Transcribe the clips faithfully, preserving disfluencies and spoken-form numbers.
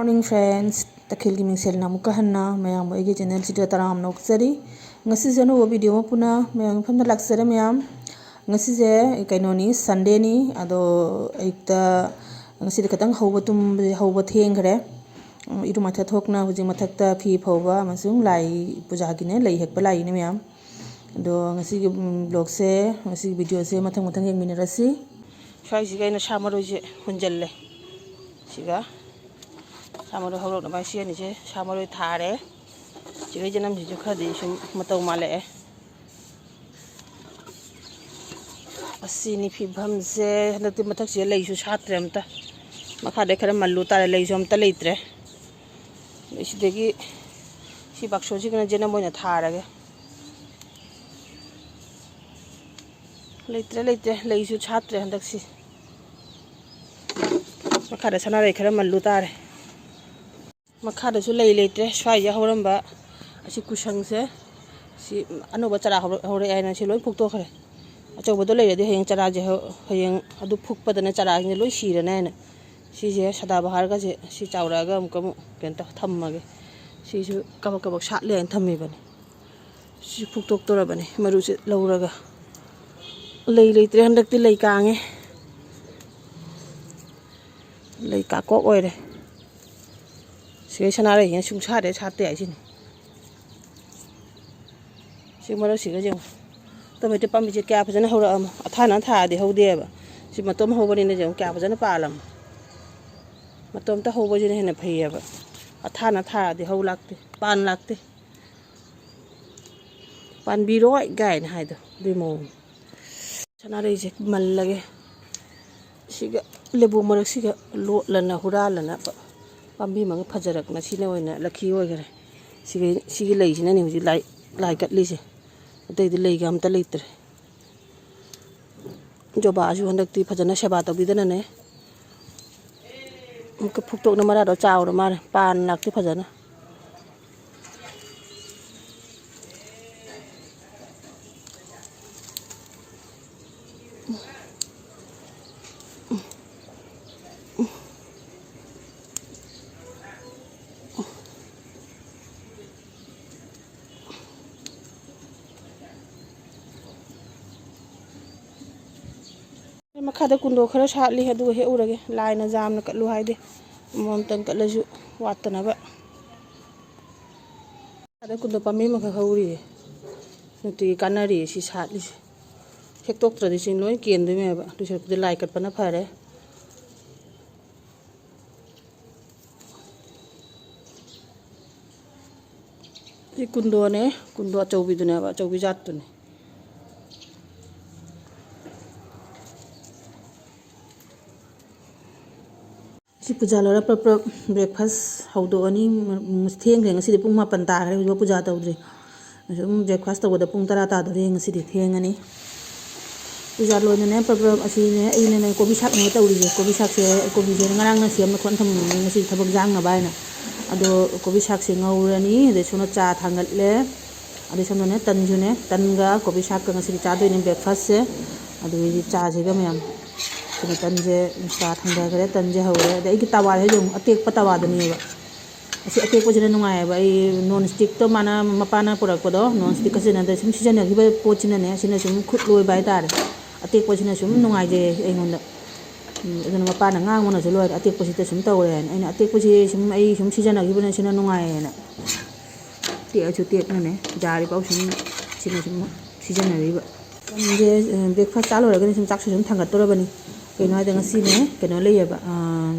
Morning friends, ꯇꯈꯦꯜꯒꯤ ꯃꯤꯡꯁꯦꯜꯅ ꯑꯃꯨꯛꯀ ꯍꯟꯅ ꯃꯌꯥꯝꯕꯨ ꯑꯩꯒꯤ channel ꯁꯤꯗ ꯇꯔꯥꯝꯅ ꯑꯣꯛꯆꯔꯤ꯫ ꯉꯁꯤꯁꯦ ꯑꯅꯧꯕ video ꯑꯃ ꯄꯨꯅ ꯃꯌꯥꯝꯒꯤ ꯃꯐꯝꯗ ꯂꯥꯛꯆꯔꯦ ꯃꯌꯥꯝ꯫ ꯉꯁꯤꯁꯦ ꯀꯩꯅꯣꯅꯤ, Sunday ꯅꯤ꯫ ꯑꯗꯣ ꯑꯌꯨꯛꯇ ꯉꯁꯤꯗꯤ ꯈꯤꯇꯪ ꯍꯧꯕ ꯇꯨꯝꯕꯁꯦ ꯍꯧꯕ ꯊꯦꯡꯈ꯭ꯔꯦ꯫ ꯎꯝ, ꯏꯔꯨ ꯃꯥꯏꯊ ꯊꯣꯛꯅ ꯍꯧꯖꯤꯛ ꯃꯊꯛꯇ ꯐꯤ ꯐꯧꯕ ꯑꯃꯁꯨꯡ ꯂꯥꯏ ꯄꯨꯖꯥꯒꯤꯅꯦ, ꯂꯩ ꯍꯦꯛꯄ ꯂꯥꯛꯏꯅꯦ ꯃꯌꯥꯝ꯫ ꯑꯗꯣ ꯉꯁꯤꯒꯤ, ꯎꯝ, vlog ꯁꯦ, ꯉꯁꯤꯒꯤ video ꯁꯦ ꯃꯊꯪ ꯃꯊꯪ ꯌꯦꯡꯃꯤꯟꯅꯔꯁꯤ꯫ ꯁ꯭ꯋꯥꯏꯁꯤꯒ ꯑꯩꯅ ꯁꯥ ꯃꯔꯣꯏꯁꯦ ꯍꯨꯟꯖꯜꯂꯦ꯫ ꯁꯤꯒ ꯁꯥ ꯃꯔꯣꯏ ꯍꯧꯔꯛꯅꯕ ꯁꯤ ꯑꯅꯤꯁꯦ ꯁꯥ ꯃꯔꯣꯏ ꯊꯥꯔꯦ꯫ ꯁꯤꯒ ꯆꯅꯝꯁꯤꯁꯨ ꯈꯔꯗꯤ ꯁꯨꯝ ꯃꯇꯧ ꯃꯥꯜꯂꯛꯑꯦ꯫ ꯑꯁꯤꯅꯤ ꯐꯤꯕꯝꯁꯦ꯫ ꯍꯟꯗꯛꯇꯤ ꯃꯊꯛꯁꯤꯗ ꯂꯩꯁꯨ ꯁꯥꯠꯇ꯭ꯔꯦ ꯑꯝꯇ꯫ ꯃꯈꯥꯗꯩ ꯈꯔ ꯃꯜꯂꯨ ꯇꯥꯔꯦ, ꯂꯩꯁꯨ ꯑꯝꯇ ꯂꯩꯇ꯭ꯔꯦ꯫ ꯑꯗꯩ ꯁꯤꯗꯒꯤ ꯁꯤ ꯕꯥꯛꯁꯣꯁꯤꯒꯅ ꯖꯦꯅꯝ ꯑꯣꯏꯅ ꯊꯥꯔꯒꯦ꯫ ꯂꯩꯇ꯭ꯔꯦ, ꯂꯩꯇ꯭ꯔꯦ, ꯂꯩꯁꯨ ꯁꯥꯠꯇ꯭ꯔꯦ ꯍꯟꯗꯛꯁꯤ꯫ ꯃꯈꯥꯗ ꯁꯅꯥꯔꯩ ꯈꯔ ꯃꯜꯂꯨ ꯇꯥꯔꯦ꯫ ꯃꯈꯥꯗꯁꯨ ꯂꯩ ꯂꯩꯇ꯭ꯔꯦ꯫ ꯁ꯭ꯋꯥꯏꯗ ꯍꯧꯔꯝꯕ ꯑꯁꯤ ꯀꯨꯁꯪꯁꯦ, ꯁꯤ ꯑꯅꯧꯕ ꯆꯔꯥ ꯍꯧꯔꯛ-, ꯍꯧꯔꯛꯑꯦ ꯍꯥꯏꯅ ꯁꯤ ꯂꯣꯏ ꯐꯨꯛꯇꯣꯛꯈ꯭ꯔꯦ꯫ ꯑꯆꯧꯕꯗꯣ ꯂꯩꯔꯗꯤ ꯍꯌꯦꯡ ꯆꯔꯥꯁꯦ ꯍꯧ-, ꯍꯌꯦꯡ ꯑꯗꯨ ꯐꯨꯛꯄꯗꯅ ꯆꯔꯥꯁꯤꯡꯁꯦ ꯂꯣꯏ ꯁꯤꯔꯅꯤ ꯍꯥꯏꯅ ꯁꯤꯁꯦ ꯁꯗꯥꯕꯍꯥꯔꯒꯁꯦ ꯁꯤ ꯆꯥꯎꯔꯛꯑꯒ ꯑꯃꯨꯛꯀ ꯑꯃꯨꯛ ꯀꯩꯅꯣ ꯇꯧ ꯊꯝꯃꯒꯦ꯫ ꯁꯤꯁꯨ ꯀꯕꯛ ꯀꯕꯛ ꯁꯥꯠꯂꯦ ꯍꯥꯏꯅ ꯊꯝꯃꯤꯕꯅꯤ꯫ ꯁꯤ ꯐꯨꯛꯇꯣꯛꯇꯣꯔꯕꯅꯤ ꯃꯔꯨꯁꯦ ꯂꯧꯔꯒ꯫ ꯂꯩ ꯂꯩꯇ꯭ꯔꯦ ꯍꯟꯗꯛꯇꯤ, ꯂꯩ ꯀꯥꯡꯉꯦ꯫ ꯂꯩ ꯀꯥꯡꯀꯣꯛ ꯑꯣꯏꯔꯦ꯫ ꯁꯤꯒꯩ ꯁꯅꯥꯔꯩꯁꯤꯅ ꯁꯨꯡꯁꯥꯗꯩ ꯁꯥꯠꯇꯦ ꯍꯥꯏꯁꯤꯅꯤ꯫ ꯁꯤ ꯃꯔꯛꯁꯤꯒ ꯌꯦꯡꯉꯨ꯫ ꯇꯣꯃꯦꯇꯣ ꯄꯥꯝꯕꯤꯁꯦ ꯀꯌꯥ ꯐꯖꯅ ꯍꯧꯔꯛꯑꯝꯃꯣ꯫ ꯑꯊꯥꯅ ꯊꯥꯔꯗꯤ ꯍꯧꯗꯦꯕ꯫ ꯁꯤ ꯃꯇꯣꯝ ꯍꯧꯕꯅꯤꯅ ꯌꯦꯡꯉꯨ ꯀꯌꯥ ꯐꯖꯅ ꯄꯥꯜꯂꯝꯃꯣ꯫ ꯃꯇꯣꯝꯇ ꯍꯧꯕꯁꯤꯅ ꯍꯦꯟꯅ ꯐꯩꯌꯦꯕ꯫ ꯑꯊꯥꯅ ꯊꯥꯔꯗꯤ ꯍꯧ ꯂꯥꯛꯇꯦ, ꯄꯥꯟ ꯂꯥꯛꯇꯦ꯫ ꯄꯥꯟꯕꯤꯔꯣꯏ ꯀꯥꯏꯅ ꯍꯥꯏꯗꯣ ꯑꯗꯨꯏ ꯃꯑꯣꯡꯅꯤ꯫ ꯁꯅꯥꯔꯩꯁꯦ ꯃꯜꯂꯒꯦ꯫ ꯁꯤꯒ ꯂꯦꯕꯨ ꯃꯔꯛꯁꯤꯒ ꯂꯣꯠꯂꯅ ꯍꯨꯔꯥꯜꯂꯅ ꯄ-, ꯄꯥꯝꯕꯤ ꯑꯃꯒ ꯐꯖꯔꯛꯅ ꯁꯤꯅ ꯑꯣꯏꯅ ꯂꯛꯈꯤ ꯑꯣꯏꯈꯔꯦ꯫ ꯁꯤꯒꯤ, ꯁꯤꯒꯤ ꯂꯩꯁꯤꯅꯅꯦ ꯍꯧꯖꯤꯛ ꯂꯥꯏ, ꯂꯥꯏ ꯀꯠꯂꯤꯁꯦ꯫ ꯑꯇꯩꯗꯤ ꯂꯩꯒ ꯑꯝꯇ ꯂꯩꯇ꯭ꯔꯦ꯫ ꯖꯣꯕꯥꯁꯨ ꯍꯟꯗꯛꯇꯤ ꯐꯖꯅ ꯁꯦꯕꯥ ꯇꯧꯕꯤꯗꯅꯅꯦ꯫ ꯑꯃꯨꯛꯀ ꯐꯨꯛꯇꯣꯛꯅ ꯃꯔꯥꯗꯣ ꯆꯥꯎꯔ ꯃꯥꯜꯂꯦ꯫ ꯄꯥꯟ ꯂꯥꯛꯇꯦ ꯐꯖꯅ꯫ ꯃꯈꯥꯗ ꯀꯨꯟꯗꯣ ꯈꯔ ꯁꯥꯠꯂꯤ, ꯑꯗꯨꯒ ꯍꯦꯛꯎꯔꯒꯦ꯫ ꯂꯥꯏꯅ ꯌꯥꯝꯅ ꯀꯠꯂꯨ ꯍꯥꯏꯗꯦ, ꯑꯃꯃꯝꯇꯪ ꯀꯠꯂꯁꯨ ꯋꯥꯠꯇꯅꯕ꯫ ꯃꯈꯥꯗ ꯀꯨꯟꯗꯣ ꯄꯥꯝꯕꯤ ꯑꯃꯈꯛ ꯍꯧꯔꯤꯌꯦ, ꯅꯨꯡꯇꯤꯒꯤ ꯀꯥꯟꯅꯔꯤꯌꯦ ꯁꯤ ꯁꯥꯠꯂꯤꯁꯦ꯫ ꯍꯦꯛꯇꯣꯛꯇ꯭ꯔꯗꯤ ꯆꯤꯡ ꯂꯣꯏ ꯀꯦꯟꯗꯣꯏꯅꯦꯕ, ꯑꯗꯨ ꯁꯔꯨꯛꯄꯨꯗꯤ ꯂꯥꯏ ꯀꯠꯄꯅ ꯐꯔꯦ꯫ ꯁꯤ ꯀꯨꯟꯗꯣꯅꯦ, ꯀꯨꯟꯗꯣ ꯑꯆꯧꯕꯤꯗꯨꯅꯦꯕ, ꯑꯆꯧꯕꯤ ꯖꯥꯠꯇꯨꯅꯦ꯫ ꯁꯤ ꯄꯨꯖꯥ ꯂꯣꯏꯔ ꯄ꯭ꯔꯞ ꯄ꯭ꯔꯞ breakfast ꯍꯧꯗꯣꯛꯑꯅꯤ꯫ ꯊꯦꯡꯈ꯭ꯔꯦ, ꯉꯁꯤꯗꯤ ꯄꯨꯡ ꯃꯥꯄꯟ ꯇꯥꯈ꯭ꯔꯦ, ꯍꯧꯖꯤꯛꯐꯥꯎ ꯄꯨꯖꯥ ꯇꯧꯗ꯭ꯔꯤ꯫ ꯁꯨꯝ breakfast ꯇꯧꯕꯗ ꯄꯨꯡ ꯇꯔꯥ ꯇꯥꯗꯣꯔꯦ, ꯉꯁꯤꯗꯤ ꯊꯦꯡꯉꯅꯤ꯫ ꯄꯨꯖꯥ ꯂꯣꯏꯅꯅꯦ, ꯄ꯭ꯔꯞ ꯄ꯭ꯔꯞ ꯑꯁꯤꯅꯦ, ꯑꯩꯅꯅꯦ ꯀꯣꯕꯤ ꯁꯥꯛꯅꯦ ꯇꯧꯔꯤꯁꯦ꯫ ꯀꯣꯕꯤ ꯁꯥꯛꯁꯦ, ꯀꯣꯕꯤꯁꯦ ꯉꯔꯥꯡꯅ ꯁꯦꯝꯅ ꯈꯣꯠꯅ ꯊꯝꯃꯝꯕꯅꯦ, ꯉꯁꯤ ꯊꯕꯛ ꯌꯥꯡꯅꯕ ꯍꯥꯏꯅ꯫ ꯑꯗꯣ ꯀꯣꯕꯤ ꯁꯥꯛꯁꯦ ꯉꯧꯔꯅꯤ, ꯑꯗꯩ ꯁꯣꯝꯗ ꯆꯥ ꯊꯥꯡꯒꯠꯂꯦ, ꯑꯗꯩ ꯁꯣꯝꯗꯅꯦ ꯇꯟꯁꯨꯅꯦ, ꯇꯟꯒ ꯀꯣꯕꯤ ꯁꯥꯛꯀ ꯉꯁꯤꯗꯤ ꯆꯥꯗꯣꯏꯅꯦ breakfastꯁꯦ꯫ ꯑꯗꯨꯒꯤꯗꯤ ꯆꯥꯁꯤꯒ ꯃꯌꯥꯝ꯫ ꯁꯤꯗ ꯇꯟꯁꯦ, ꯆꯥ ꯊꯥꯡꯊꯈ꯭ꯔꯦ, ꯇꯟꯁꯦ ꯍꯧꯔꯦ꯫ ꯑꯗꯩ ꯑꯩꯒꯤ ꯇꯋꯥꯁꯦ ꯌꯦꯡꯉꯨ, ꯑꯇꯦꯛꯄ ꯇꯋꯥꯗꯨꯅꯦꯕ꯫ ꯑꯁꯤ ꯑꯇꯦꯛꯄꯁꯤꯅ ꯅꯨꯡꯉꯥꯏꯌꯦꯕ꯫ ꯑꯩ non stickꯇꯣ ꯃꯥꯅ, ꯃꯄꯥꯅ ꯄꯨꯔꯛꯄꯗꯣ, non stickꯀ ꯁꯤꯖꯤꯟꯅꯗ ꯁꯨꯝ ꯁꯤꯖꯤꯟꯅꯈꯤꯕ ꯄꯣꯠꯁꯤꯅꯅꯦ, ꯁꯤꯅ ꯁꯨꯝ ꯈꯨꯠ ꯂꯣꯏꯕ ꯍꯥꯏꯇꯥꯔꯦ꯫ ꯑꯇꯦꯛꯄꯁꯤꯅ ꯁꯨꯝ ꯅꯨꯡꯉꯥꯏꯖꯩꯌꯦ ꯑꯩꯉꯣꯟꯗ꯫ ꯎꯝ, ꯑꯗꯨꯅ ꯃꯄꯥꯅ ꯉꯥꯡꯕꯅꯁꯨ ꯂꯣꯏꯔꯦ, "ꯑꯇꯦꯛꯄꯁꯤꯗ ꯁꯨꯝ ꯇꯧꯔꯦꯅ"꯫ ꯑꯩꯅ, "ꯑꯇꯦꯛꯄꯁꯤ ꯁꯨꯝ ꯑꯩ ꯁꯨꯝ ꯁꯤꯖꯤꯟꯅꯈꯤꯕꯅ ꯁꯤꯅ ꯅꯨꯡꯉꯥꯏꯌꯦꯅ"꯫ ꯇꯦꯛꯑꯁꯨ ꯇꯦꯛꯅꯅꯦ, ꯌꯥꯔꯤꯐꯥꯎ ꯁꯨꯝ ꯁꯤꯅ ꯁꯨꯝ ꯁꯤꯖꯤꯟꯅꯔꯤꯕ꯫ ꯇꯟꯁꯦ, ꯑ, breakfast ꯆꯥ ꯂꯣꯏꯔꯒꯅꯤ ꯁꯨꯝ ꯆꯥꯛꯁꯨ ꯁꯨꯝ ꯊꯥꯡꯒꯠꯇꯣꯔꯕꯅꯤ꯫ ꯀꯩꯅꯣ ꯍꯥꯏꯗ ꯉꯁꯤꯅꯦ, ꯀꯩꯅꯣ ꯂꯩꯌꯦꯕ, ꯑ,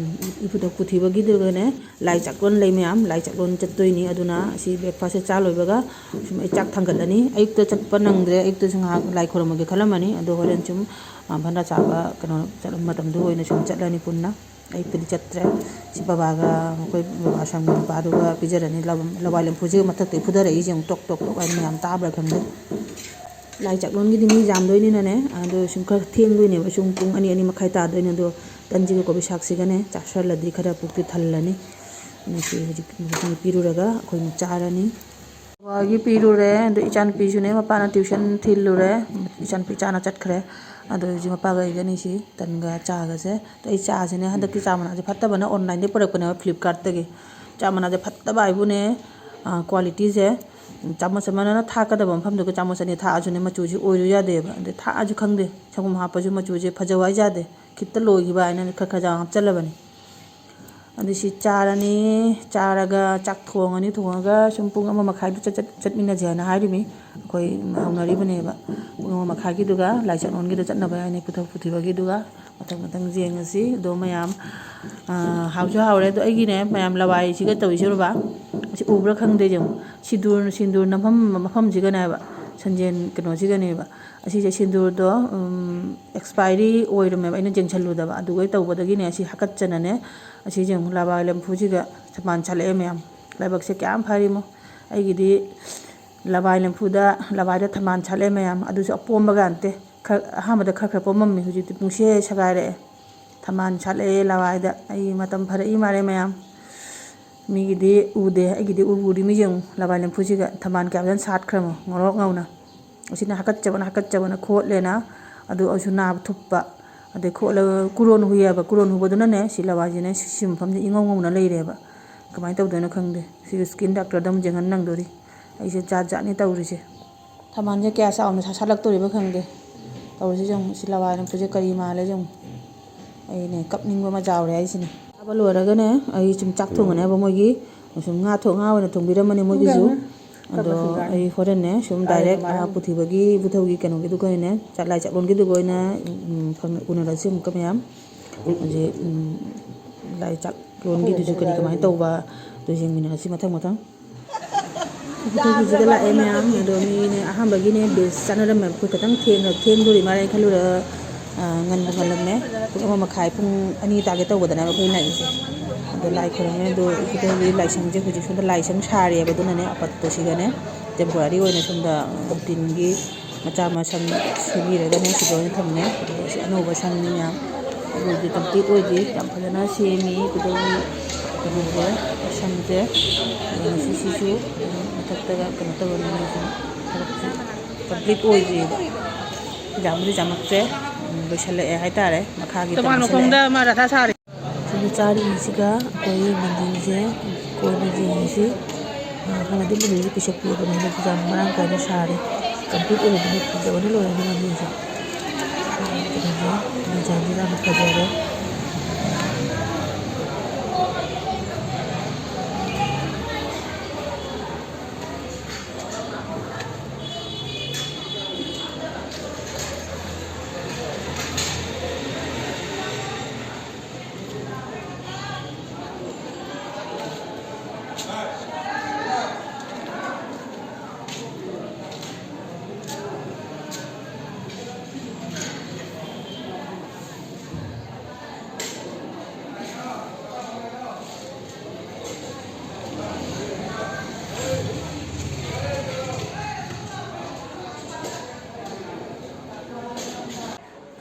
ꯏꯕꯨꯙꯧ ꯄꯨꯊꯤꯕꯒꯤꯗꯨꯒꯅꯦ, ꯂꯥꯏ ꯆꯥꯛꯂꯣꯟ ꯂꯩ ꯃꯌꯥꯝ, ꯂꯥꯏ ꯆꯥꯛꯂꯣꯟ ꯆꯠꯇꯣꯏꯅꯤ꯫ ꯑꯗꯨꯅ ꯑꯁꯤ breakfastꯁꯦ ꯆꯥ ꯂꯣꯏꯕꯒ ꯁꯨꯝ ꯑꯩ ꯆꯥꯛ ꯊꯥꯡꯒꯠꯂꯅꯤ꯫ ꯑꯌꯨꯛꯇ ꯆꯠꯄ ꯅꯪꯗ꯭ꯔꯦ, ꯑꯌꯨꯛꯇꯁꯨ ꯉꯥꯏꯍꯥꯛ ꯂꯥꯏ ꯈꯣꯏꯔꯝꯃꯒꯦ ꯈꯜꯂꯝꯃꯅꯤ, ꯑꯗꯣ ꯍꯣꯔꯦꯟ ꯁꯨꯝ, ꯑ, ꯚꯟꯗꯥ ꯆꯥꯕ ꯀꯩꯅꯣ ꯆꯠꯂꯝ-, ꯃꯇꯝꯗꯨ ꯑꯣꯏꯅ ꯁꯨꯝ ꯆꯠꯂꯅꯤ ꯄꯨꯟꯅ꯫ ꯑꯌꯨꯛꯇꯗꯤ ꯆꯠꯇ꯭ꯔꯦ꯫ ꯁꯤ ꯕꯕꯥꯒ, ꯑꯩꯈꯣꯏ ꯕꯕꯥ ꯁꯪꯒꯤ ꯅꯨꯄꯥꯗꯨꯒ ꯄꯤꯖꯔꯅꯤ꯫ ꯂꯋꯥꯏ ꯂꯦꯝꯐꯨꯁꯤꯒ ꯃꯊꯛꯇꯩ ꯐꯨꯊꯔꯛꯏꯁꯦ ꯌꯦꯡꯉꯨ, ꯇꯣꯛ ꯇꯣꯛ ꯇꯣꯛ ꯍꯥꯏꯅ ꯃꯌꯥꯝ ꯇꯥꯕ꯭ꯔꯥ ꯈꯪꯗꯦ꯫ ꯂꯥꯏ ꯆꯥꯛꯂꯣꯟꯒꯤꯗꯤ ꯃꯤ ꯌꯥꯝꯗꯣꯏꯅꯤꯅꯅꯦ, ꯑꯗꯣ ꯁꯨꯝ ꯈꯔ ꯊꯦꯡꯗꯣꯏꯅꯦꯕ, ꯁꯨꯝ ꯄꯨꯡ ꯑꯅꯤ, ꯑꯅꯤ ꯃꯈꯥꯏ ꯇꯥꯗꯣꯏꯅꯦ꯫ ꯑꯗꯣ ꯇꯟꯁꯤꯒ ꯀꯣꯕꯤ ꯁꯥꯛꯁꯤꯒꯅꯦ ꯆꯥꯁꯜꯂꯗꯤ ꯈꯔ ꯄꯨꯛꯇꯤ ꯊꯜꯂꯅꯤ꯫ ꯃꯁꯤ ꯍꯧꯖꯤꯛ ꯃꯣꯏ ꯄꯤꯔꯨꯔꯒ ꯑꯩꯈꯣꯏꯅ ꯆꯥꯔꯅꯤ꯫ ꯕꯕꯥꯒꯤ ꯄꯤꯔꯨꯔꯦ, ꯑꯗꯣ ꯏꯆꯥꯅꯨꯄꯤꯁꯨꯅꯦ ꯃꯄꯥꯅ tuition ꯊꯤꯜꯂꯨꯔꯦ, ꯏꯆꯥꯅꯨꯄꯤ ꯆꯥꯅ ꯆꯠꯈ꯭ꯔꯦ꯫ ꯑꯗꯣ ꯍꯧꯖꯤꯛ ꯃꯄꯥꯒ ꯑꯩꯒꯅꯤ ꯁꯤ ꯇꯟꯒ ꯆꯥꯒꯁꯦ꯫ ꯑꯗꯣ ꯑꯩ ꯆꯥꯁꯤꯅꯦ, ꯍꯟꯗꯛꯀꯤ ꯆꯥ ꯃꯅꯥꯁꯦ ꯐꯠꯇꯕꯅ onlineꯗꯒꯤ ꯄꯨꯔꯛꯄꯅꯦꯕ, Flipkartꯇꯒꯤ꯫ ꯆꯥ ꯃꯅꯥꯁꯦ ꯐꯠꯇꯕ ꯍꯥꯏꯕꯨꯅꯦ, ꯑ, qualityꯁꯦ ꯆꯥꯃꯁ ꯑꯃꯅ ꯊꯥꯛꯀꯗꯕ ꯃꯐꯝꯗꯨꯒ ꯆꯥꯃꯁ ꯑꯅꯤ ꯊꯥꯛꯑꯁꯨꯅꯦ, ꯃꯆꯨꯁꯦ ꯑꯣꯏꯔꯨ ꯌꯥꯗꯦꯕ꯫ ꯑꯗꯩ ꯊꯥꯛꯑꯁꯨ ꯈꯪꯗꯦ, ꯁꯪꯒꯣꯝ ꯍꯥꯞꯄꯁꯨ ꯃꯆꯨꯁꯦ ꯐꯖꯧ ꯍꯥꯏ ꯌꯥꯗꯦ, ꯈꯤꯇ ꯂꯣꯏꯈꯤꯕ ꯍꯥꯏꯅ ꯈꯔ ꯈꯔ ꯆꯥꯡ ꯍꯥꯞꯆꯜꯂꯕꯅꯤ꯫ ꯑꯗꯨ ꯁꯤ ꯆꯥꯔꯅꯤ꯫ ꯆꯥꯔꯒ ꯆꯥꯛ ꯊꯣꯡꯉꯅꯤ꯫ ꯊꯣꯡꯉꯒ ꯁꯨꯝ ꯄꯨꯡ ꯑꯃ ꯃꯈꯥꯏꯗ ꯆꯠ-, ꯆꯠ-, ꯆꯠꯃꯤꯟꯅꯁꯦ ꯍꯥꯏꯅ ꯍꯥꯏꯔꯤꯃꯤ꯫ ꯑꯩꯈꯣꯏ ꯍꯧꯅꯔꯤꯕꯅꯦꯕ꯫ ꯄꯨꯡ ꯑꯃ ꯃꯈꯥꯏꯒꯤꯗꯨꯒ ꯂꯥꯏ ꯆꯥꯛꯂꯣꯟꯒꯤꯗ ꯆꯠꯅꯕ ꯍꯥꯏꯅ ꯄꯨꯊꯣꯛ ꯄꯨꯊꯤꯕꯒꯤꯗꯨꯒ ꯃꯊꯪ ꯃꯊꯪ ꯌꯦꯡꯉꯁꯤ꯫ ꯑꯗꯣ ꯃꯌꯥꯝ, ꯑꯥ, ꯍꯥꯎꯁꯨ ꯍꯥꯎꯔꯦ꯫ ꯑꯗꯣ ꯑꯩꯒꯤꯅꯦ, ꯃꯌꯥꯝ ꯂꯋꯥꯏꯁꯤꯒ ꯇꯧꯔꯤꯁꯦ ꯎꯔꯕ? ꯑꯁꯤ ꯎꯕ꯭ꯔꯥ ꯈꯪꯗꯦ꯫ ꯌꯦꯡꯉꯨ, ꯁꯤꯟꯗꯨꯔ, ꯁꯤꯟꯗꯨꯔ ꯅꯝꯐꯝ ꯃꯐꯝꯁꯤꯒꯅꯦꯕ, ꯁꯟꯖꯦꯟ ꯀꯩꯅꯣꯁꯤꯒꯅꯦꯕ꯫ ꯑꯁꯤꯁꯦ ꯁꯤꯟꯗꯨꯔꯗꯣ, ꯎꯝ, ꯑꯦꯛꯁꯄꯥꯏꯔꯤ ꯑꯣꯏꯔꯝꯃꯦꯕ, ꯑꯩꯅ ꯌꯦꯡꯁꯜꯂꯨꯗꯕ꯫ ꯑꯗꯨꯒ ꯇꯧꯕꯗꯒꯤꯅꯦ, ꯑꯁꯤ ꯍꯥꯀꯠꯆꯅꯅꯦ, ꯑꯁꯤꯁꯦ ꯑꯃꯨꯛ ꯂꯕꯥꯏ ꯂꯦꯝꯐꯨꯁꯤꯒ ꯊꯝꯕꯥꯜ ꯁꯥꯠꯂꯛꯑꯦ ꯃꯌꯥꯝ꯫ ꯂꯥꯏꯕꯛꯁꯦ ꯀꯌꯥꯝ ꯐꯔꯤꯃꯣ꯫ ꯑꯩꯒꯤꯗꯤ ꯂꯕꯥꯏ ꯂꯦꯝꯐꯨꯗ, ꯂꯕꯥꯏꯗ ꯊꯝꯕꯥꯜ ꯁꯥꯠꯂꯛꯑꯦ ꯃꯌꯥꯝ꯫ ꯑꯗꯨꯁꯨ ꯑꯄꯣꯝꯕꯒ ꯅꯠꯇꯦ꯫ ꯈꯔ, ꯑꯍꯥꯟꯕꯗ ꯈꯔ ꯈꯔ ꯄꯣꯝꯃꯝꯃꯤ, ꯍꯧꯖꯤꯛꯇꯤ ꯄꯨꯡꯁꯦ ꯁꯦꯒꯥꯏꯔꯛꯑꯦ꯫ ꯊꯝꯕꯥꯜ ꯁꯥꯠꯂꯛꯑꯦ ꯂꯋꯥꯏꯗ꯫ ꯑꯩ ꯃꯇꯝ ꯐꯔꯛꯏ ꯃꯥꯜꯂꯦ ꯃꯌꯥꯝ꯫ ꯃꯤꯒꯤꯗꯤ ꯎꯗꯦ, ꯑꯩꯒꯤꯗꯤ ꯎꯕꯨ ꯎꯔꯤ꯫ ꯃꯤ ꯌꯦꯡꯉꯨ, ꯂꯋꯥꯏ ꯂꯦꯝꯐꯨꯁꯤꯒ ꯊꯝꯕꯥꯜ ꯀꯌꯥ ꯐꯖꯅ ꯁꯥꯠꯈ꯭ꯔꯃꯣ, ꯉꯧꯔꯣꯛ ꯉꯧꯅ꯫ ꯑꯁꯤꯅ ꯍꯥꯀꯠꯆꯕꯅ, ꯍꯥꯀꯠꯆꯕꯅ ꯈꯣꯠꯂꯦꯅ, ꯑꯗꯨ ꯑꯣꯏꯔꯁꯨ ꯅꯥꯕ ꯊꯨꯞꯄ꯫ ꯑꯗꯩ ꯈꯣꯠꯂꯒ ꯀꯨꯔꯣꯟ ꯍꯨꯏꯌꯦꯕ, ꯀꯨꯔꯣꯟ ꯍꯨꯕꯗꯨꯅꯅꯦ, ꯁꯤ ꯂꯋꯥꯏꯁꯤꯅ ꯁꯤ, ꯁꯤ ꯃꯐꯝꯁꯦ ꯏꯉꯧ ꯉꯧꯅ ꯂꯩꯔꯦꯕ꯫ ꯀꯃꯥꯏꯅ ꯇꯧꯗꯣꯏꯅꯣ ꯈꯪꯗꯦ꯫ ꯁꯤ ꯏꯁꯀꯤꯟ ꯗꯥꯛꯇꯔꯗ ꯑꯃꯨꯛ ꯌꯦꯡꯍꯟ ꯅꯪꯗꯣꯔꯤ꯫ ꯑꯩꯁꯦ ꯖꯥꯠ ꯖꯥꯠꯅꯤ ꯇꯧꯔꯤꯁꯦ꯫ ꯊꯝꯕꯥꯜꯁꯦ ꯀꯌꯥ ꯆꯥꯎꯅ ꯁꯥ-, ꯁꯥꯠꯂꯛꯇꯣꯔꯤꯕ ꯈꯪꯗꯦ꯫ ꯇꯧꯔꯤꯁꯦ ꯌꯦꯡꯉꯨ, ꯁꯤ ꯂꯋꯥꯏ ꯂꯦꯝꯐꯨꯁꯦ ꯀꯔꯤ ꯃꯥꯜꯂꯦ ꯌꯦꯡꯉꯨ꯫ ꯑꯩꯅꯦ ꯀꯞꯅꯤꯡꯕ ꯑꯃ ꯌꯥꯎꯔꯦ ꯍꯥꯏꯁꯤꯅꯦ꯫ ꯆꯥꯕ ꯂꯣꯏꯔꯒꯅꯦ, ꯑꯩ ꯁꯨꯝ ꯆꯥꯛ ꯊꯣꯡꯉꯅꯦꯕ ꯃꯣꯏꯒꯤ꯫ ꯁꯨꯝ ꯉꯥ ꯊꯣꯡ-, ꯉꯥ ꯑꯣꯏꯅ ꯊꯣꯡꯕꯤꯔꯝꯕꯅꯦ ꯃꯣꯏꯒꯤꯁꯨ꯫ ꯑꯗꯣ ꯑꯩ ꯍꯣꯔꯦꯟꯅꯦ ꯁꯨꯝ ꯗꯥꯏꯔꯦꯛ, ꯑꯥ, ꯄꯨꯊꯤꯕꯒꯤ ꯏꯕꯨꯙꯧꯒꯤ ꯀꯩꯅꯣꯒꯤꯗꯨꯒ ꯑꯣꯏꯅ, ꯆꯥꯛ ꯂꯥꯏ ꯆꯥꯛꯂꯣꯟꯒꯤꯗꯨꯒ ꯑꯣꯏꯅ, ꯎꯝ, ꯐꯪ-, ꯎꯅꯔꯁꯤ ꯑꯃꯨꯛꯀ ꯃꯌꯥꯝ꯫ ꯍꯧꯖꯤꯛ, ꯎꯝ, ꯂꯥꯏ ꯆꯥꯛꯂꯣꯟꯒꯤꯗꯨꯁꯨ ꯀꯔꯤ ꯀꯃꯥꯏꯅ ꯇꯧꯕ, ꯑꯗꯨ ꯌꯦꯡꯃꯤꯟꯅꯔꯁꯤ ꯃꯊꯪ ꯃꯊꯪ꯫ ꯏꯕꯨꯙꯧꯒꯤꯁꯤꯗ ꯂꯥꯛꯑꯦ ꯃꯌꯥꯝ꯫ ꯑꯗꯣ ꯃꯤꯅꯦ ꯑꯍꯥꯟꯕꯒꯤꯅꯦ ꯕꯦꯁ ꯆꯥꯅꯔꯝꯃꯦ꯫ ꯑꯩꯈꯣꯏ ꯈꯤꯇꯪ ꯊꯦꯡꯅ, ꯊꯦꯡꯗꯣꯔꯤ ꯃꯥꯜꯂꯦ ꯈꯜꯂꯨꯔ, ꯑ, ꯉꯟꯕꯨ ꯉꯜꯂꯝꯃꯦ꯫ ꯄꯨꯡ ꯑꯃ ꯃꯈꯥꯏ, ꯄꯨꯡ ꯑꯅꯤ ꯇꯥꯒꯦ ꯇꯧꯕꯗꯅꯦꯕ ꯑꯩꯈꯣꯏ ꯂꯥꯛꯏꯁꯦ꯫ ꯑꯗꯣ ꯂꯥꯏ ꯈꯣꯏꯔꯝꯃꯦ꯫ ꯑꯗꯣ ꯏꯕꯨꯙꯧꯒꯤ ꯂꯥꯏꯁꯪꯁꯦ ꯍꯧꯖꯤꯛ ꯁꯣꯝꯗ ꯂꯥꯏꯁꯪ ꯁꯥꯔꯤꯑꯕ꯫ ꯑꯗꯨꯅꯅꯦ ꯑꯄꯠꯄꯁꯤꯒꯅꯦ temporary ꯑꯣꯏꯅ ꯁꯣꯝꯗ, ꯑ, ꯇꯤꯟꯒꯤ ꯃꯆꯥ ꯃꯁꯪ ꯁꯦꯝꯕꯤꯔꯒꯅꯦ ꯁꯤꯗ ꯑꯣꯏꯅ ꯊꯝꯃꯦ꯫ ꯑꯗꯨꯒ ꯁꯤ ꯑꯅꯧꯕ ꯁꯪꯅꯤ ꯃꯌꯥꯝ꯫ ꯑꯗꯨꯗꯤ complete ꯑꯣꯏꯗ꯭ꯔꯤ꯫ ꯌꯥꯝ ꯐꯖꯅ ꯁꯦꯝꯃꯤ꯫ ꯏꯕꯨꯙꯧꯒꯤ ꯀꯩꯅꯣꯁꯦ, ꯁꯪꯁꯦ꯫ ꯑꯗꯨꯒ ꯁꯤꯁꯤꯁꯨ ꯃꯊꯛꯇꯒ ꯀꯩꯅꯣ ꯇꯧꯔꯅꯤ꯫ ꯃꯣꯏꯁꯨ ꯊꯕꯛꯁꯦ complete ꯑꯣꯏꯗ꯭ꯔꯤꯕ꯫ ꯌꯥꯝꯕꯨꯗꯤ ꯌꯥꯝꯃꯛꯇ꯭ꯔꯦ꯫ ꯎꯝ, ꯂꯣꯏꯁꯤꯜꯂꯛꯑꯦ ꯍꯥꯏꯇꯥꯔꯦ꯫ ꯃꯈꯥꯒꯤ ꯇꯣꯉꯥꯟꯕ ꯇꯝꯕꯁꯤꯜꯂꯛꯑꯦ꯫ ꯈꯣꯡꯗ ꯑꯃ ꯔꯥꯙꯥ ꯁꯥꯔꯦ꯫ ꯁꯤꯗ ꯆꯥꯔꯤꯁꯤꯒ ꯑꯩꯈꯣꯏ ꯃꯟꯗꯤꯔꯁꯦ ꯀꯣꯏꯕ ꯌꯦꯡꯉꯤꯁꯤ꯫ ꯍꯥꯟꯅꯗꯤ ꯃꯅꯤꯁꯦ ꯄꯤꯁꯛ ꯄꯤꯛꯑꯕꯅꯦ, ꯍꯟꯗꯛꯇꯤ ꯌꯥꯝ ꯃꯔꯥꯡ ꯀꯥꯏꯅ ꯁꯥꯔꯦ꯫ ꯀꯝꯄ꯭ꯂꯤꯠ ꯑꯣꯏꯔꯕꯅꯤ, ꯐꯖꯕꯅ ꯂꯣꯏꯔꯅꯤ ꯃꯅꯤꯁꯦ꯫ ꯀꯩꯅꯣꯁꯦ, ꯗꯤꯖꯥꯏꯟꯁꯦ ꯌꯥꯝꯅ ꯐꯖꯔꯦ꯫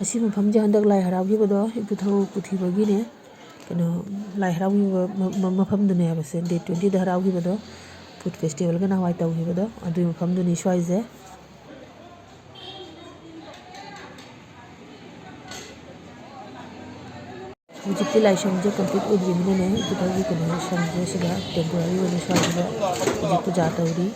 ꯑꯁꯤ ꯃꯐꯝꯁꯦ ꯍꯟꯗꯛ ꯂꯥꯏ ꯍꯔꯥꯎꯈꯤꯕꯗꯣ ꯏꯄꯨꯊꯧ ꯄꯨꯊꯤꯕꯒꯤꯅꯦ꯫ ꯀꯩꯅꯣ, ꯂꯥꯏ ꯍꯔꯥꯎꯈꯤꯕ ꯃ-, ꯃ-, ꯃꯐꯝꯗꯨꯅꯦ ꯍꯥꯏꯕꯁꯦ, ꯗꯦꯠ ꯇ꯭ꯋꯦꯟꯇꯤꯗ ꯍꯔꯥꯎꯈꯤꯕꯗꯣ꯫ ꯐꯨꯗ ꯐꯦꯁꯇꯤꯚꯦꯜꯒ ꯅꯍꯥꯟꯋꯥꯏ ꯇꯧꯈꯤꯕꯗꯣ, ꯑꯗꯨꯒꯤ ꯃꯐꯝꯗꯨꯅꯤ ꯁ꯭ꯋꯥꯏꯁꯦ꯫ ꯍꯧꯖꯤꯛꯇꯤ ꯂꯥꯏꯁꯪꯁꯦ ꯀꯝꯄ꯭ꯂꯤꯠ ꯑꯣꯏꯗ꯭ꯔꯤꯕꯅꯤꯅꯅꯦ, ꯏꯄꯨꯊꯧꯒꯤ ꯀꯩꯅꯣ ꯁꯪꯁꯦ ꯁꯤꯗ ꯇꯦꯝꯄꯣꯔꯔꯤ ꯑꯣꯏꯅ ꯁ꯭ꯋꯥꯏꯁꯤꯗ ꯍꯧꯖꯤꯛ ꯄꯨꯖꯥ ꯇꯧꯔꯤ꯫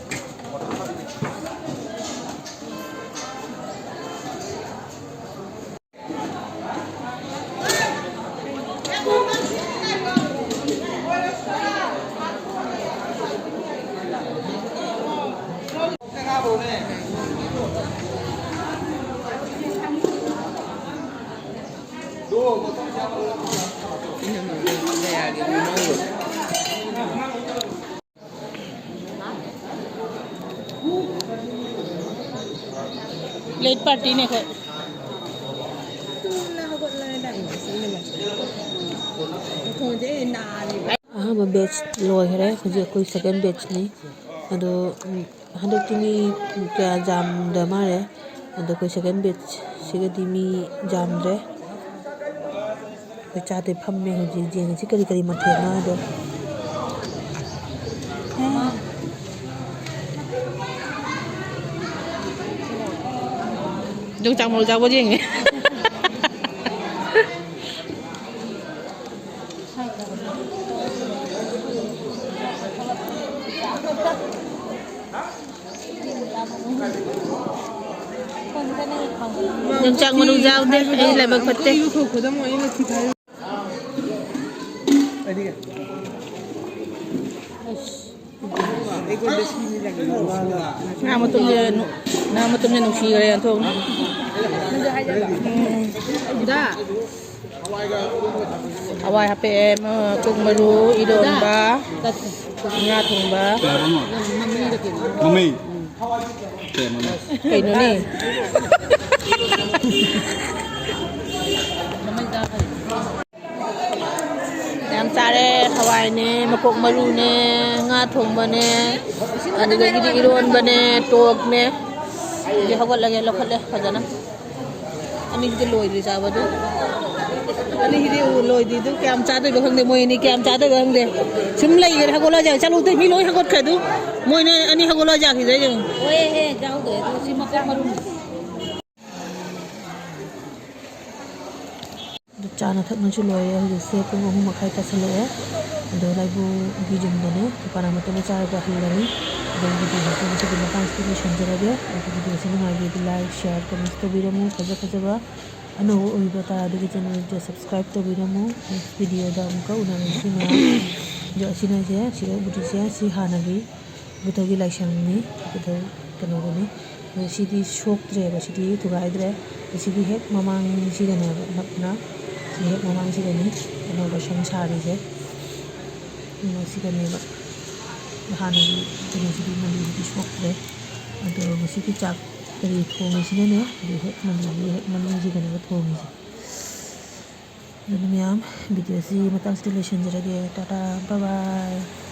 ꯂꯦꯠ ꯄꯥꯔꯇꯤꯅꯦ ꯑꯩꯈꯣꯏ꯫ ꯑꯍꯥꯟꯕ ꯕꯦꯠꯆ ꯂꯣꯏꯈ꯭ꯔꯦ, ꯍꯧꯖꯤꯛ ꯑꯩꯈꯣꯏ ꯁꯦꯀꯦꯟ ꯕꯦꯠꯆꯅꯤ꯫ ꯑꯗꯣ, ꯎꯝ, ꯍꯟꯗꯛꯇꯤ ꯃꯤ ꯀꯌꯥ ꯌꯥꯝꯗ ꯃꯥꯜꯂꯦ꯫ ꯑꯗꯣ ꯑꯩꯈꯣꯏ ꯁꯦꯀꯦꯟ ꯕꯦꯠꯆꯁꯤꯒꯗꯤ ꯃꯤ ꯌꯥꯝꯗ꯭ꯔꯦ꯫ ꯑꯩꯈꯣꯏ ꯆꯥꯗꯣꯏ ꯐꯝꯃꯦ ꯍꯧꯖꯤꯛ, ꯌꯦꯡꯉꯁꯤ ꯀꯔꯤ ꯀꯔꯤ ꯃꯊꯦꯜꯅꯣ ꯍꯥꯏꯗꯣ꯫ ꯌꯣꯡꯆꯥꯛ ꯃꯔꯨ ꯆꯥꯕ ꯌꯦꯡꯉꯦ꯫ ꯌꯣꯡꯆꯥꯛ ꯃꯔꯨ ꯌꯥꯎꯗꯦ, ꯑꯩ ꯂꯥꯏꯕꯛ ꯐꯠꯇꯦ꯫ ꯉꯥ ꯃꯇꯨꯝꯁꯦ ꯅꯨ-, ꯉꯥ ꯃꯇꯨꯝꯁꯦ ꯅꯨꯡꯁꯤꯈ꯭ꯔꯦ ꯑꯣꯟꯊꯣꯛꯅ꯫ ꯎꯝ꯫ ꯍꯋꯥꯏ ꯍꯥꯞꯄꯛꯑꯦ, ꯃꯀꯣꯛ ꯃꯔꯨ, ꯏꯔꯣꯟꯕ, ꯉꯥ ꯊꯣꯡꯕ꯫ ꯃꯃꯤ꯫ ꯀꯩꯅꯣꯅꯦ? ꯌꯥꯝ ꯆꯥꯔꯦ, ꯍꯋꯥꯏꯅꯦ, ꯃꯀꯣꯛ ꯃꯔꯨꯅꯦ, ꯉꯥ ꯊꯣꯡꯕꯅꯦ, ꯑꯗꯨꯗꯒꯤꯗꯤ ꯏꯔꯣꯟꯕꯅꯦ, ꯇꯣꯛꯅꯦ꯫ ꯍꯧꯖꯤꯛ ꯍꯧꯒꯠꯂꯒꯦ, ꯂꯧꯈꯠꯂꯦ ꯐꯖꯅ꯫ ꯑꯅꯤꯁꯤꯗꯤ ꯂꯣꯏꯗ꯭ꯔꯤ ꯆꯥꯕꯗꯨ꯫ ꯑꯅꯤꯁꯤꯗꯤ ꯂꯣꯏꯗ꯭ꯔꯤꯗꯨ ꯀꯌꯥꯝ ꯆꯥꯗꯣꯏꯕ ꯈꯪꯗꯦ, ꯃꯣꯏ ꯑꯅꯤ ꯀꯌꯥꯝ ꯆꯥꯗꯣꯏꯕ ꯈꯪꯗꯦ꯫ ꯁꯨꯝ ꯂꯩꯈꯔꯦ, ꯍꯧꯒꯠꯂꯣ ꯍꯥꯏꯁꯦ꯫ ꯆꯠꯂꯨ, ꯃꯤ ꯂꯣꯏ ꯍꯧꯒꯠꯈ꯭ꯔꯦ ꯑꯗꯨ꯫ ꯃꯣꯏꯅ ꯑꯅꯤ ꯍꯧꯒꯠꯂꯣ ꯍꯥꯏꯁꯦ, ꯁꯤꯗꯩꯗ ꯌꯦꯡꯉꯨ꯫ ꯍꯣꯏꯍꯦ, ꯌꯥꯎꯗ꯭ꯔꯦ ꯑꯗꯨ ꯁꯤ ꯃꯀꯣꯛ ꯃꯔꯨꯝ꯫ ꯑꯗꯨ ꯆꯥꯅ ꯊꯛꯅꯁꯨ ꯂꯣꯏꯔꯦ꯫ ꯍꯧꯖꯤꯛꯁꯦ ꯄꯨꯡ ꯑꯍꯨꯝ ꯃꯈꯥꯏ ꯇꯥꯁꯜꯂꯛꯑꯦ꯫ ꯑꯗꯣ ꯂꯥꯏꯕꯨꯒꯤ ꯌꯨꯝꯗꯅꯦ ꯗꯨꯀꯥꯟ ꯑꯃꯠꯇꯅ ꯆꯥꯔꯒ ꯍꯜꯂꯅꯤ꯫ ꯑꯗꯣ ꯚꯤꯗꯤꯑꯣꯁꯦ ꯉꯁꯤꯒꯤ ꯃꯇꯥꯡꯁꯤꯗ ꯂꯣꯏꯁꯤꯟꯖꯔꯒꯦ꯫ ꯑꯗꯣ ꯚꯤꯗꯤꯑꯣꯁꯦ ꯅꯨꯡꯉꯥꯏꯕꯤꯔꯗꯤ like, share, comments ꯇꯧꯕꯤꯔꯝꯃꯨ꯫ ꯐꯖ ꯐꯖꯕ ꯑꯅꯧꯕ ꯑꯣꯏꯕ ꯇꯥꯔꯒꯗꯤ channelꯁꯦ subscribe ꯇꯧꯕꯤꯔꯝꯃꯨ꯫ Next videoꯗ ꯑꯃꯨꯛꯀ ꯎꯅꯔꯁꯤ ꯃꯌꯥꯝ꯫ ꯑꯗꯣ ꯑꯁꯤꯅꯁꯦ, ꯁꯤꯗ ꯎꯗ꯭ꯔꯤꯁꯦ, ꯁꯤ ꯍꯥꯟꯅꯒꯤ ꯏꯕꯨꯙꯧꯒꯤ ꯂꯥꯏꯁꯪꯅꯤ, ꯏꯕꯨꯙꯧ ꯀꯩꯅꯣꯒꯤꯅꯤ꯫ ꯑꯗꯣ ꯁꯤꯗꯤ ꯁꯣꯛꯇ꯭ꯔꯦꯕ, ꯁꯤꯗꯤ ꯊꯨꯒꯥꯏꯗ꯭ꯔꯦ꯫ ꯑꯗꯣ ꯁꯤꯗꯤ ꯍꯦꯛ ꯃꯃꯥꯡꯁꯤꯗꯅꯦꯕ, ꯅꯛꯅ ꯁꯤ ꯍꯦꯛ ꯃꯃꯥꯡꯁꯤꯗꯅꯤ renovation ꯁꯥꯔꯤꯁꯦ꯫ ꯑꯗꯨꯅ ꯁꯤꯗꯅꯦꯕ ꯍꯥꯟꯅꯒꯤ ꯀꯩꯅꯣꯁꯤꯗꯤ, ꯃꯟꯗꯤꯔꯁꯤꯗꯤ ꯁꯣꯛꯇ꯭ꯔꯦ꯫ ꯑꯗꯣ ꯉꯁꯤꯒꯤ ꯆꯥꯛ ꯀꯔꯤ ꯊꯣꯡꯉꯤꯁꯤꯅꯅꯦ, ꯑꯗꯨ ꯍꯦꯛ ꯃꯟꯗꯤꯔꯒꯤ ꯍꯦꯛ ꯃꯅꯤꯡꯁꯤꯗꯅꯦꯕ ꯊꯣꯡꯉꯤꯁꯦ꯫ ꯑꯗꯨꯅ ꯃꯌꯥꯝ, ꯚꯤꯗꯤꯑꯣꯁꯤ ꯃꯇꯥꯡꯁꯤꯗ ꯂꯣꯏꯁꯤꯟꯖꯔꯒꯦ꯫ Tata, bye bye꯫